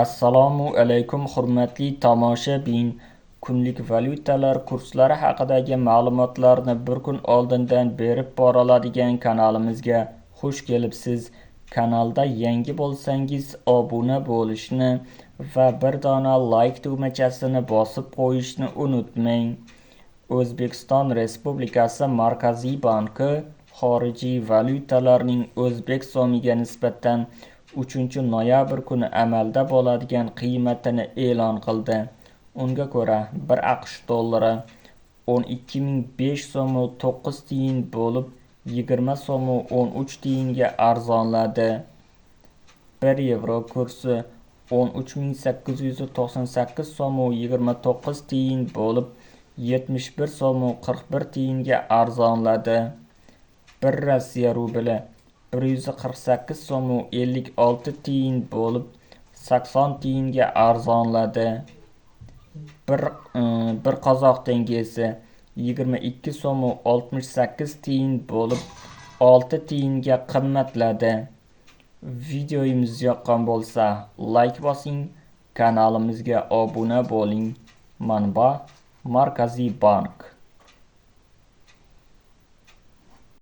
Assalomu alaykum, hurmatli tomoshabin. Kunlik valyutalar kurslari haqidagi ma'lumotlarni bir kun oldindan berib boriladigan kanalimizga xush kelibsiz. Kanalda yangi bo'lsangiz, obuna bo'lishni va bir dona like tugmachasini bosib qo'yishni unutmang. O'zbekiston Respublikasi Markaziy banki xorijiy valyutalarning o'zbek so'miga nisbatan 3 noyabr kuni amalda bo'ladigan qiymatini e'lon qildi. Unga ko'ra, 1 AQSh dollari 12 005 so'm 9 tiyin bo'lib, 20 so'm 13 tiyinga arzonladi. 1 yevro kursi 13 898 so'm 29 tiyin bo'lib, 71 so'm 41 tiyinga arzonladi. 1 Rossiya rubli 148 so'm 56 tiyin bo'lib, 80 tiyinga arzonladi. Bir qozoq tengesi 22 so'm 68 tiyin bo'lib, 6 tiyinga qimmatladi. Videomiz yoqqan bo'lsa, like bosing, kanalimizga obuna bo'ling. Manba: Markaziy bank.